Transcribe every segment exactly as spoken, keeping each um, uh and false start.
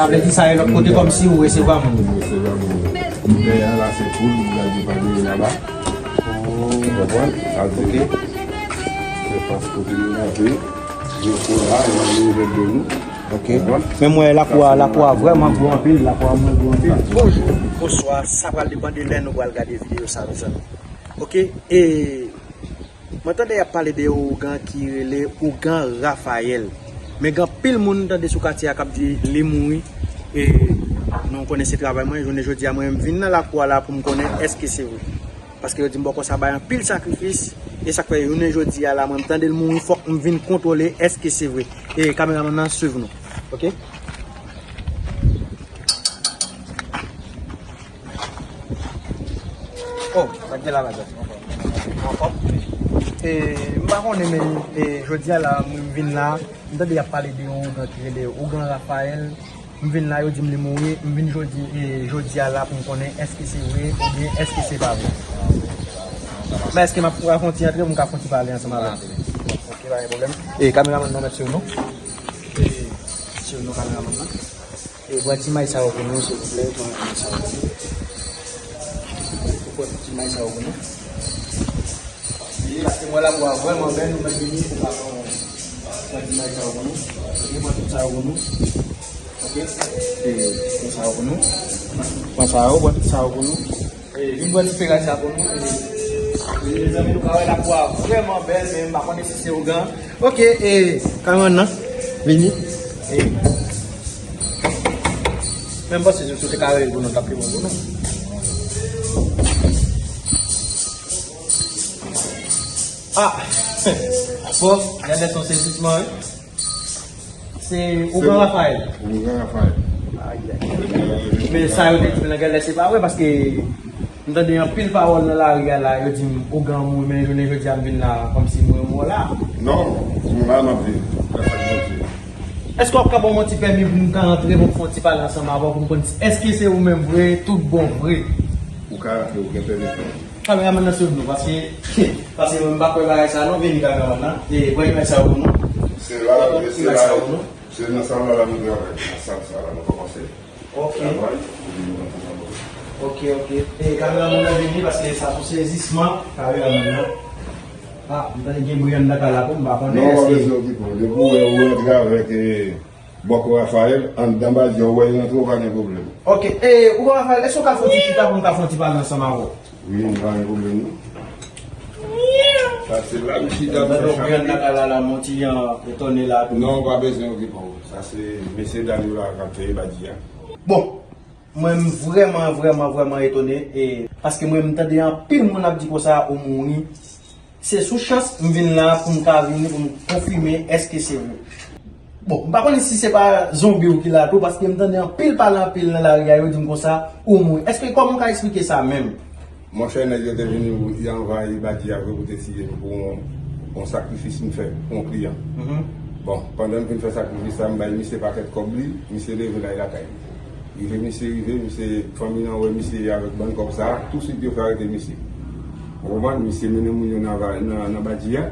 Sa vle di sa e lòt kote kòmsi ou resevwa moun. Ou resevwa moun. Dèyè a la se poul, ou gade pa dèyè laba. Ou konprann? Sa vle di se pas kote yo kanpe, yo fè la, yo vin vèt de nou. Ok. Men mwen lakou a, lakou a vrèman gwo anpil, lakou a mwen gwo anpil. Bonjou, bonswa, sa pral depann de lè nou pral gade videyo sa, mezanmi. Ok, e mwen tande y ap pale de yon ougan ki rele ougan Rafayèl. Men gen anpil moun m tande sou katye a k ap di li mouri. E nou konnen se travay mwen, jounen jodi a mwen menm vin nan lakou a la pou m konnen èske se vre. Paske yo di m bòkò sa bay anpil sakrifis. E sa k fè jounen jodi a la mwen m tande l mouri, fòk m vin kontwole èske se vre. E kameramann nan swiv nou. Ok? Oh, sa k gen la, madanm? Ankò? E m pa konnen, men e jodi a la mwen m vin la, m tande y ap pale de yon ougan ki rele ougan Rafayèl. M vin la, yo di m li mouri. M vin jodi, e, jodi a la pou m konnen èske se vre oubyen èske se pa vre. Men èske m ap, w ap fè yon ti antre pou m ka fè yon ti pale ansanm avè w? Ok, pa gen pwoblèm. E kameramann nan, mèt swiv nou. E swiv nou, kameramann nan. E pran ti imaj sa yo pou nou, silvouplè. Pran imaj sa yo pou nou. Pran ti imaj sa yo pou nou. Paske mwen la pou a vrèman bèl, nou mèt vini pou ka pran, pran ti imaj sa yo pou nou. Ok, pran tout sa yo pou nou. Ok? E, pran sa yo pou nou. Pran sa yo, pran tout sa yo pou nou. E, vin pran ti pegay sa pou nou. E, mezanmi, nou ka wè la pou a vrèman bèl, men m pa konnen si se ougan. Ok, e, kameramann nan, vini. E, men m panse si w te ka rele l pou nou, t ap pi bon pou nou. Ah! Bon, gade son sezisman, wi. Se ougan Rafayèl. Ougan Rafayèl. Ay, ay, ay. Men sa yo te di m nan gèlè se pa vre, paske m tande anpil pawòl nan lari a la, yo di m ougan mouri, men jounen jodi a m vin la kòmsi m remò la. Non, nou la n ap viv. Gras ak Bondye. Èske w ap ka ban m yon ti pèmi pou m ka antre, pou m fè yon ti pale ansanm avè w, pou m konn si èske se ou menm vre, tout bon vre? Ou ka antre, ou gen pèmi pou ou. Kameramann nan swiv nou, paske, paske mwen m pa kwè bagay sa non, vini kameramann nan. E, pran imaj sa yo pou nou. Se la, se la, se nan sal la, la nou travay, nan sal sa la nou kòmanse. Ok. Travay, pou vin nan travay. Ok, ok. E, kameramann nan vini, paske sa sou sezisman, kameramann nan. Ah, m tande gen bri anndan kay la pou m pa konnen. Non, w pa èske bezwen okipe w. Depi w wè ou rantre avèk, e, Bòkò Rafayèl, anndan Badya, ou wè l rantre, ou pa gen pwoblèm. Ok, e, ougan Rafayèl, èske w ka fè yon ti chita pou m ka fè yon ti pale ansanm avè w? Wi, m pa gen pwoblèm, non. Sa se la, m chita pou fè chak. Nan kay la, la, m on ti jan etone la tou. Non, ou pa bezwen okipe w. Sa se mesye dam yo la k ap fè Badya. Bon, mwen, m vrèman, vrèman, vrèman etone, e, paske mwen, m tande anpil moun ap di konsa, ou mouri. Se sou chans m vin la pou m ka vini pou m konfime èske se vre. Bon, m pa konnen si se pa zonbi w ki la tou, paske m tande anpil pale anpil nan lari a, yo di m konsa, ou mouri. Èske kòman w ka eksplike sa menm? Monchè, nèg yo te vini, y anvayi Badya vre pou te tiye m pou yon, yon sakrifis m fè pou yon kliyan. Mhm. Bon, pandan m fin fè sakrifis la, m bay misye pakèt kòb li, misye leve l al lakay li. Rive misye rive, misye, fanmi an wè misye avèk bann kòb sa a, touswit yo fè arete misye. Ou konprann? Misye mennen moun yo nan va-, nan, nan Badya.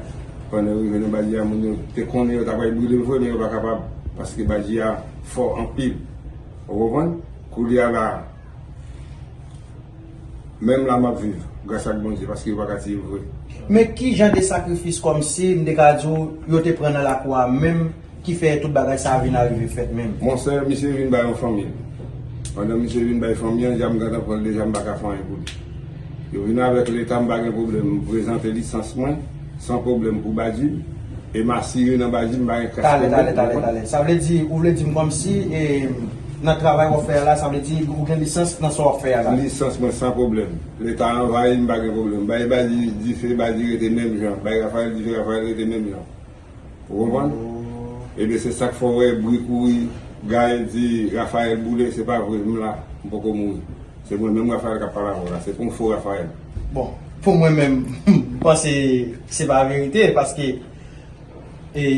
Pandan yo rive nan Badya, moun yo te konnen yo ta pral brile l vre, men yo pa kapab, paske Badya fò anpil. Ou konprann? Koulye a la, menm la m ap viv, gras ak Bondye, paske yo pa ka tiye m vre. Men ki jan de sakrifis kòmsi m te ka di w yo te pran nan lakou a menm ki fè tout bagay sa a vin arive fèt menm? Monchè, misye vin bay yon fanmi l. Pandan misye vin bay fanmi an, deja m gentan pran l, deja m pa ka fè anyen pou li. Yo vin avèk leta, m pa gen pwoblèm. M prezante lisans mwen, san pwoblèm pou Badji. E m asire nan Badji, m pa gen kras pwoblèm. Talè, talè, talè, talè. Sa vle di, ou vle di m kòmsi, e, nan travay w ap fè a la, sa vle di ou gen lisans nan sa w ap fè a la? Lisans mwen san pwoblèm. Leta anvayi m, m pa gen pwoblèm. Bay Badji dife, Badji rete menm jan. Bay Rafayèl dife, Rafayèl rete menm jan. Ou konprann? Ebyen, se sa k fè w wè bri kouri, Gaël di Rafayèl boule, se pa vre, m la, m poko mouri. Se mwen menm Rafayèl k ap pale avè w la, se pa yon fo Rafayèl. Bon, pou mwen menm, m panse se pa verite, paske, e,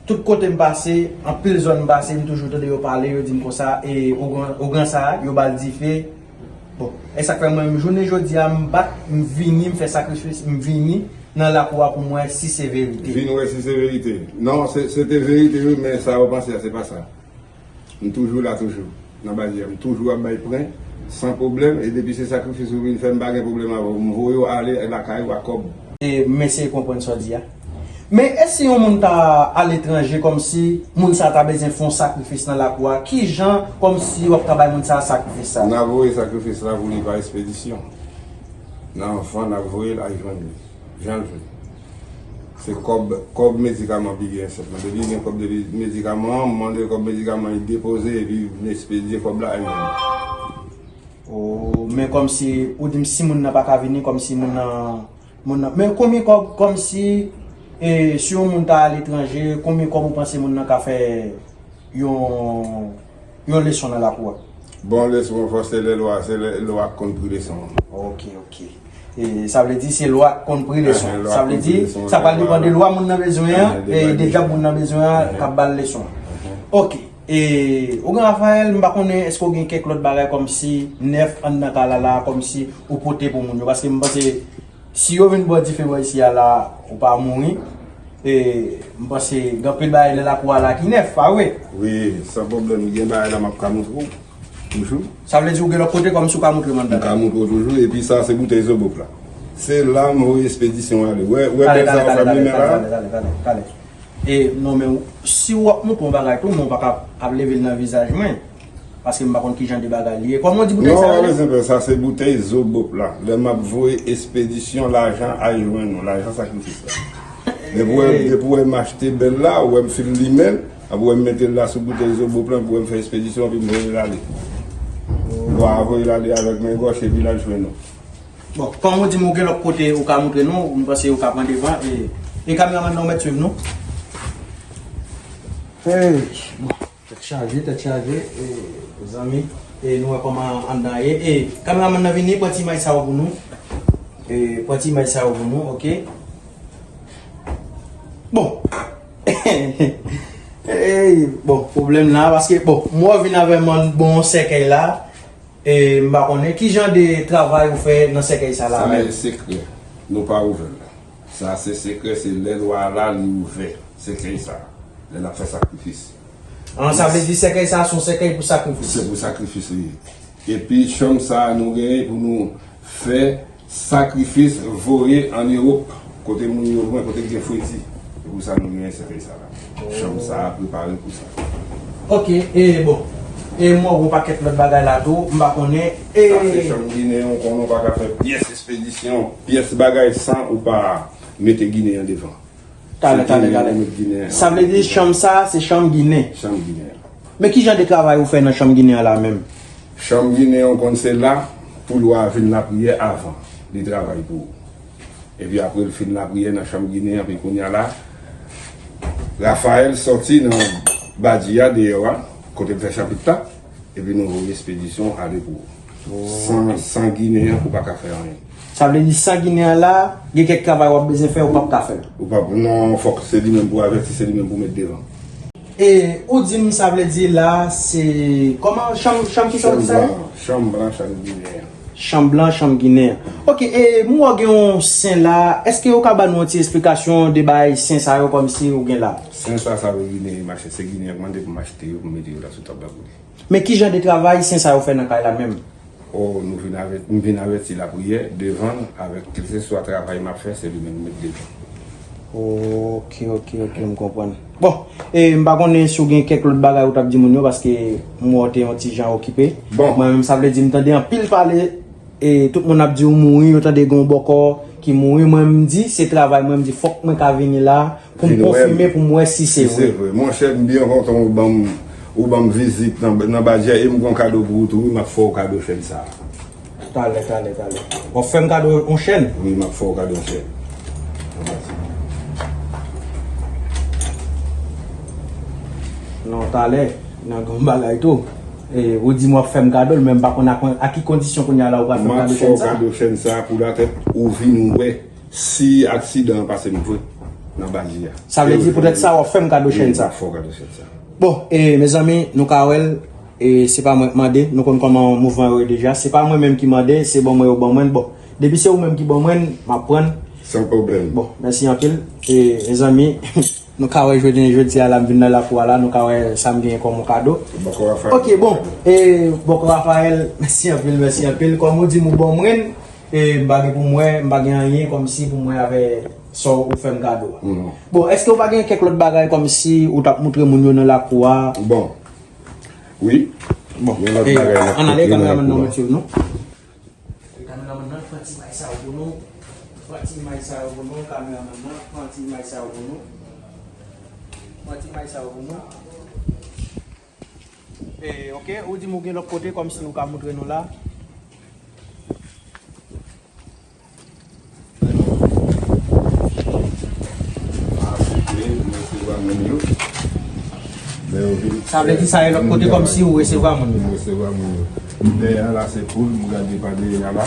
tout kote m pase, anpil zòn m pase, m toujou tande yo pale, yo di m konsa, e, ougan, ougan sa a, yo ba l dife. Bon, e sa k fè mwen menm, jounen jodi a, m bat, m vini, m fè sakrifis, m vini nan lakou a pou m wè si se verite. Vin wè si se verite. Non, se, se te verite, wi, men sa yo panse a, se pa sa. M toujou la toujou. Nan Badya, m toujou ap bay pwen, san pwoblèm, e depi se sakrifis ou vin fè, m pa gen pwoblèm avè w. M voye w ale lakay ou ak kòb. E m eseye konprann sa w di a. Men èske yon moun ta aletranje, kòmsi moun sa ta bezwen fè yon sakrifis nan lakou a, kijan kòmsi w ap ka bay moun sa sakrifis sa? N a voye sakrifis la pou li pa espedisyon. Nan anvan, n ap voye l al jwenn li. Jan l vle. Se kòb, kòb medikaman pi gen sèlman. Depi gen kòb de medikaman, m mande kòb medikaman, li depoze, epi m espedye kòb la al jwenn li. O, men kòmsi, ou di m si moun nan pa ka vini, kòmsi moun nan, moun nan. Men konbyen kòb, kòmsi, e, si yon moun ta aletranje, konbyen kòb ou panse moun nan ka fè yon, yon leson nan lakou a? Bon, leson an, fò se lè lwa, se lè lwa k konn pri leson an. Ok, ok. E, sa vle di se lwa k konn pri leson an. Sa vle di, sa pral depann de lwa moun nan bezwen an, e de djòb moun nan bezwen an k ap ba l leson an. Ok. E, Ougan Raphaël, m pa konnen èske w gen kèk lòt bagay kòmsi nèf anndan kay la la, kòmsi ou pote pou moun yo. Paske m panse, si yo vin bò dife bò isi a la, ou pa mouri. E, m panse gen anpil bagay nan lakou a la ki nèf, pa vre? Wi, san pwoblèm, gen bagay la m ap ka montre w toujou. Sa vle di ou gen lòt kote kòmsi ou ka montre m anndan? M ka montre w toujou, epi sa se boutèy Zobop la. Se la m voye espedisyon ale. Wè, wè bèl sa w fè m li men la? Talè, talè, talè, talè, talè. E, non, men si w ap montre yon bagay tou, men w pa ka ap leve l nan vizaj mwen. Paske m pa konn ki jan de bagay li ye. Kòman w di boutèy sa yo rele? Non, pa bezwen pè, sa se boutèy Zobop la. Lè m ap voye espedisyon lajan al jwenn ou, lajan sakrifis la. Depi w wè, depi w wè m achte bèl la, ou wè m fin limen l, apre w wè m mete l la sou boutèy Zobop la, epi w wè m fè espedisyon, epi m voye l ale. Lwa a voye l ale avèk men gòch, epi l al jwenn ou. Bon, kòm ou di m ou gen lòt kote ou ka montre nou, m panse ou ka pran devan, e, e kameramann nan ou mèt swiv nou. Hey, bon. Tèt chaje, tèt chaje, e, zanmi. E nou wè kòman anndan ye. E, kameramann nan vini, pran ti imaj sa yo pou nou. E, pran ti imaj sa yo pou nou, ok. Bon. Ey, bon, pwoblèm la, paske, bon, mwen vin avè m bon sèkèy la. E, m pa konnen, ki jan de travay ou fè nan sèkèy sa la menm? Sa e sekrè. Nou pa ouvè l la. Sa se sekrè, se lè lwa a la, li ouvè. Sèkèy sa. Lè n ap fè sakrifis. An, sa vle di sèkèy sa a se yon sèkèy pou sakrifis? Se pou sakrifis li ye. Epi chanm sa a nou genyen pou nou fè sakrifis voye ann Ewòp, kote moun yo lwen, kote k gen fredi. Se pou sa nou genyen sèkèy sa la. Chanm sa a prepare pou sa. Ok, e bon. E m wè yon pakèt lòt bagay la tou, m pa konnen. E sa se chanm ginen an, konnen w pa ka fè pyès espedisyon, pyès bagay san ou pa mete ginen an devan. Talè, talè, talè. Sa vle di chanm sa a, se chanm ginen. Chanm ginen. Men ki jan de travay ou fè nan chanm ginen an la menm? Chanm ginen an konn se la pou lwa a vin lapriyè avan li travay pou ou. Epi apre l fin lapriyè nan chanm ginen an, epi kounye a la, Raphaël sòti nan badi a deyò a, kote l fè chapit la. Epi nou voye espedisyon ale pou ou. San, san ginen an, ou pa ka fè anyen. Sa vle di san ginen an la, gen kèk travay w ap bezwen fè, ou p ap ka fè l. Ou p ap, non, fòk se li menm pou avèti, se li menm pou met devan. E ou di m, sa vle di la, se kòman, chanm, chanm ki sa w di sa ye? Chanm blan, chanm ginen an. Chanm blan, chanm ginen an. Ok, e m wè w gen yon sen la, èske w ka ban nou yon ti esplikasyon de bagay sen sa yo kòmsi ou gen la? Sen sa, sa vle ginen, mache, se ginen an k mande pou m achte yo, pou m mete yo la sou tab la pou li. Men ki jan de travay sen sa yo fè nan kay la menm? O, nou vin avè, m vin avèti lapriyè devan l avèk kèlkeswa travay m ap fè, se li menm m met devan. Ok, ok, ok, m konprann. Bon, e m pa konnen si w gen kèk lòt bagay ou t ap di moun yo, paske m wè w te yon ti jan okipe. Bon. Mwen menm, sa vle di m tande anpil pale. E tout moun ap di ou mouri, yo tande gen yon bòkò ki mouri. Mwen, m di, se travay mwen, m di, fòk mwen ka vini la pou m konfime, pou m wè si se vre. Monchè, m byen kontan ou ban m, ou ban m vizit nan, nan Badya, e m gen yon kado pou ou tou, wi, m ap fè w kado chèn sa a. Talè, talè, talè. W ap fè m kado yon chèn? Wi, m ap fè w kado yon chèn. Non, talè, nan gen yon bagay tou. E, ou di m w ap fè m kado l, men m pa konn a, a ki kondisyon kounye a la ou pral fè m kado chèn sa? M ap fè w kado chèn sa pou latèt ou vin wè si aksidan an pase m vre nan Badya. Sa vle di poutèt sa w ap fè m kado chèn sa? Wi, m ap fè w kado chèn sa. Bon, e, mezanmi, nou ka wè l, e, se pa mwen k mande, nou konn kòman mouvman yo ye deja. Se pa mwen menm ki mande, se ban mwen yo ban mwen l. Bon, depi se ou menm ki ban mwen l, m ap pran l. San pwoblèm. Bon, mèsi anpil. E, mezanmi, Nou ka wè jodi, jodi a la, m vin nan lakou a la, nou ka wè sa m genyen kòm yon kado. Bòkò Rafael. Ok, bon, e, Bòkò Rafael, mèsi anpil, mèsi anpil. Kòm ou di m ou ban mwen, e, m pa gen pou mwen, m pa gen anyen kòmsi pou mwen avè sa ou fè m kado a. Bon, èske ou pa gen kèk lòt bagay kòmsi ou t ap moutre moun yo nan lakou a? Bon, wi. Bon, gen lòt bagay n ap moutre nan lakou a. Ann ale, kameramann nan mete nou. Kameramann nan, pran ti imaj sa yo pou nou. Pran ti imaj sa yo pou nou, kameramann nan, pran ti imaj sa yo pou nou. Pran ti imaj sa yo pou nou. E, ok, ou di m ou gen lòt kote kòmsi ou ka moutre nou la. Sa vle di sa e lòt kote kòmsi ou resevwa moun yo. M resevwa moun yo. Dèyè a la se poul, m gade pa dèyè a la.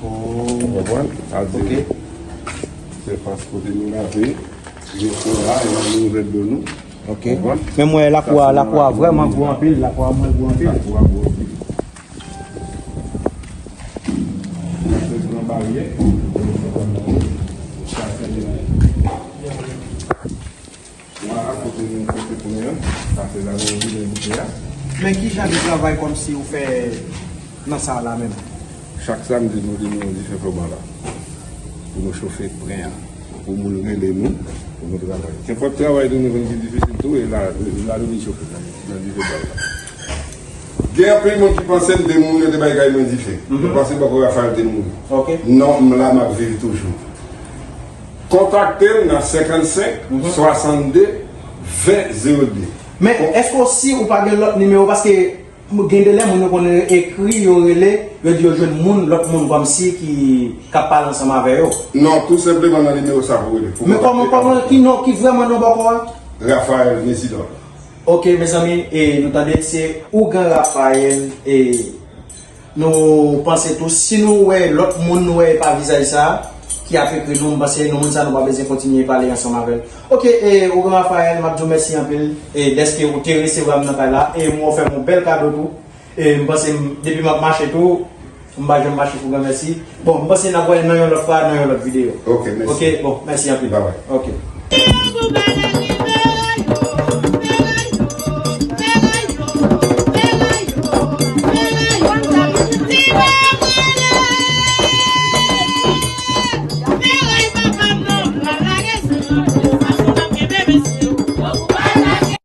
Ou konprann? Sa di, se fas kote nou lave, gen fon la, e la nou ouvè do nou. Ok. Konprann? Men m wè lakou a, lakou a vrèman gwo anpil, lakou a mwen gwo anpil. Lakou a gwo anpil. Sa se gran baryè. Sa se la kote nou kote pou nou an. Sa se la nou vin bouke a. Men ki jan de travay kòmsi ou fè nan sa la menm? Chak samdi nou vin yon dife flanbo la. Pou nou chofe pwen an. Pou moun rele nou, pou nou travay. Kenpòt travay nou, nou jwenn ki difisil tou, e la, la nou vin chofe nan, nan dife bal la. Gen anpil moun ki panse m te mouri, yo te bay kay mwen dife. Yo panse Bòkò Rafael te mouri. Ok. Non, m la, m ap viv toujou. Kontakte m nan senkannsenk, swasannde, ven, zewo de. Men, èske ou si ou pa gen lòt nimewo? Paske gen de lè moun yo konn ekri, yo rele, yo di yo jwenn moun, lòt moun kòmsi ki, k ap pale ansanm avè yo. Non, tou senpleman nan nimewo sa pou rele. Men kòman, kòman, ki non, ki vrèman non Bòkò a? Rafael Mesidor. Ok, mezanmi, e, nou tande, se Ougan Rafael, e, nou panse tou, si nou wè lòt moun nou wè e pa vizaj sa, ki ap ekri nou, m panse nou moun sa nou pa bezwen kontinye pale ansanm avè l. Ok, e, Ougan Rafael, m ap di w mèsi anpil, e, dèske ou te resevwa m nan kay la, e m ofè m yon bèl kado tou, e m panse m, depi m ap mache tou, m pa janm mache pou granmèsi. Bon, m panse n ap wè nan yon lòt fwa, nan yon lòt videyo. Ok, mèsi. Ok, bon, mèsi anpil. Bye bye. Ok.